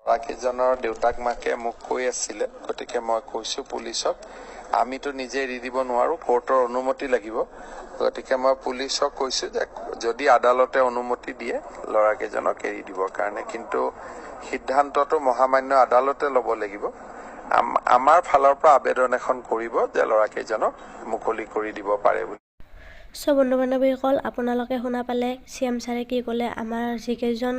ল'ৰাকেইজনৰ দেউতাক মাকে মোক কৈ আছিলে, গতিকে মই কৈছোঁ পুলিচক, আমিতো নিজে এৰি দিব নোৱাৰোঁ, কোৰ্টৰ অনুমতি লাগিব। গতিকে মই পুলিচক কৈছোঁ যে যদি আদালতে অনুমতি দিয়ে ল'ৰাকেইজনক এৰি দিবৰ কাৰণে, কিন্তু সিদ্ধান্তটো মহামান্য আদালতে ল'ব লাগিব। আমাৰ ফালৰ পৰা আবেদন এখন কৰিব যে ল'ৰাকেইজনক মুকলি কৰি দিব পাৰে বুলি। চ' বন্ধু বান্ধৱীসকল, আপোনালোকে শুনা পালে চি এম ছাৰে কি ক'লে। আমাৰ যিকেইজন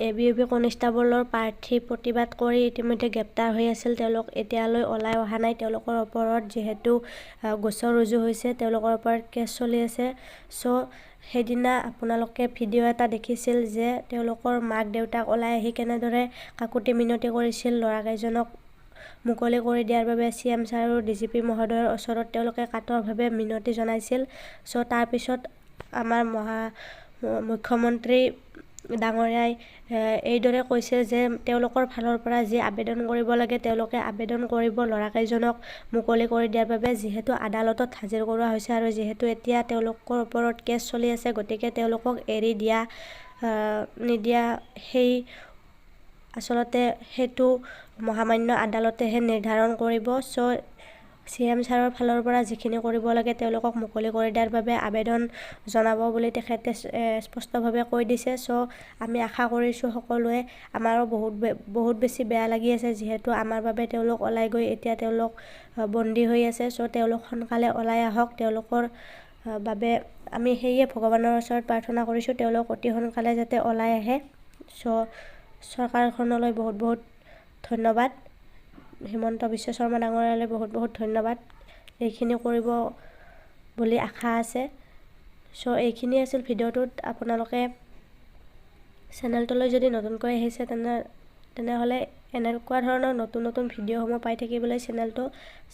এ বি ইউ পি কনিষ্টাবলৰ প্ৰাৰ্থী প্ৰতিবাদ কৰি ইতিমধ্যে গ্ৰেপ্তাৰ হৈ আছিল, তেওঁলোক এতিয়ালৈ ওলাই অহা নাই। তেওঁলোকৰ ওপৰত যিহেতু গোচৰ ৰুজু হৈছে, তেওঁলোকৰ ওপৰত কেছ চলি আছে। চ' সেইদিনা আপোনালোকে ভিডিঅ' এটা দেখিছিল যে তেওঁলোকৰ মাক দেউতাক ওলাই আহি কেনেদৰে কাকুতি মিনতি কৰিছিল ল'ৰাকেইজনক মুকলি কৰি দিয়াৰ বাবে। চি এম ছাৰ আৰু ডি জি পি মহোদয়ৰ ওচৰত তেওঁলোকে কাতৰভাৱে মিনতি জনাইছিল। চ' তাৰপিছত আমাৰ মহা মুখ্যমন্ত্ৰী ডাঙৰীয়াই এইদৰে কৈছে যে তেওঁলোকৰ ফালৰ পৰা যি আবেদন কৰিব লাগে তেওঁলোকে আবেদন কৰিব ল'ৰাকেইজনক মুকলি কৰি দিয়াৰ বাবে। যিহেতু আদালতত হাজিৰ কৰোৱা হৈছে আৰু যিহেতু এতিয়া তেওঁলোকৰ ওপৰত কেছ চলি আছে, গতিকে তেওঁলোকক এৰি দিয়া নিদিয়া সেই আচলতে সেইটো মহামান্য আদালতেহে নিৰ্ধাৰণ কৰিব। চ' চি এম ছাৰৰ ফালৰ পৰা যিখিনি কৰিব লাগে তেওঁলোকক মুকলি কৰি দিয়াৰ বাবে আবেদন জনাব বুলি তেখেতে স্পষ্টভাৱে কৈ দিছে। চ' আমি আশা কৰিছোঁ সকলোৱে, আমাৰো বহুত বহুত বেছি বেয়া লাগি আছে, যিহেতু আমাৰ বাবে তেওঁলোক ওলাই গৈ এতিয়া তেওঁলোক বন্দী হৈ আছে। চ' তেওঁলোক সোনকালে ওলাই আহক, তেওঁলোকৰ বাবে আমি সেয়ে ভগৱানৰ ওচৰত প্ৰাৰ্থনা কৰিছোঁ, তেওঁলোক অতি সোনকালে যাতে ওলাই আহে। চ' চৰকাৰখনলৈ বহুত বহুত ধন্যবাদ, হিমন্ত বিশ্ব শৰ্মা ডাঙৰীয়ালৈ বহুত বহুত ধন্যবাদ, এইখিনি কৰিব বুলি আশা আছে। চ' এইখিনি আছিল ভিডিঅ'টোত। আপোনালোকে চেনেলটোলৈ যদি নতুনকৈ আহিছে তেনেহ'লে এনেকুৱা ধৰণৰ নতুন নতুন ভিডিঅ'সমূহ পাই থাকিবলৈ চেনেলটো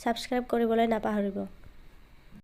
ছাবস্ক্ৰাইব কৰিবলৈ নাপাহৰিব।